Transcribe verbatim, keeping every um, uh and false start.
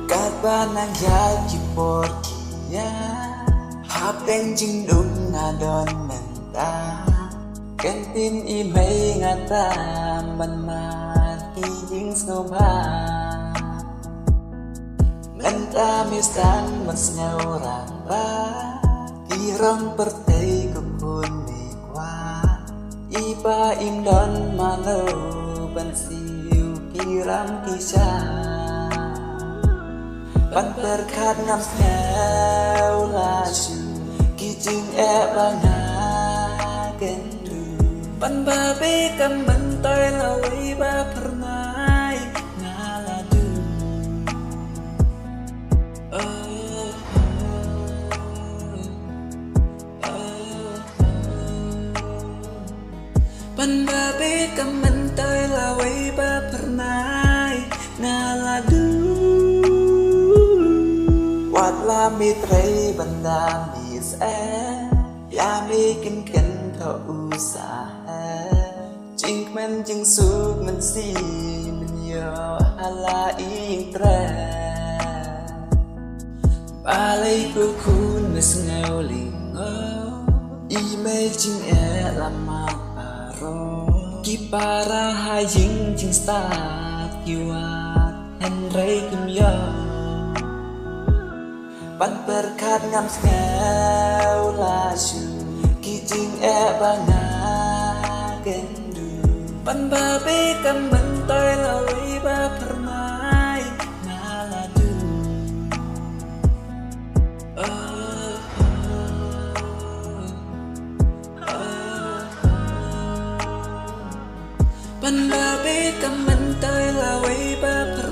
Katba nang ïaid ki por ki ïa, hapdeng jingdum nga don mynta. Ken tin i mei nga tam ban mad ki jingsngewbha. Mynta me sdang ban sngew rangbah, ki rong pyrthei kum hun me kwah. I ba im don mano ban siew ki ram ki sha. Ban pyrkhat ngam sngew la shu ki jingeh ba nga kynduh. Ban babe kam myntoi lawei ba phyrnai nga la duh. Oh, oh, oh, oh. Ban babe kam myntoi lawei ba phyrnai nga la duh. Wat la me trei ban da me seh, ïa me kynken thoh u sah eh. Jingkmen jingsuk mynsiem ïa ha la ïing treh. Balei ko khun me sngew lyngngoh? I mei jingeh la mad baroh. Ki para ha ïing jingstad ki wad, hynrei kim ïoh. Ban pyrkhat ngam sngew la shu ki jingeh ba nga kynduh. Ban babe kam myntoi lawei ba phyrnai nga la duh. Oh, oh, oh, oh. Ban babe kam myntoi lawei ba phyrnai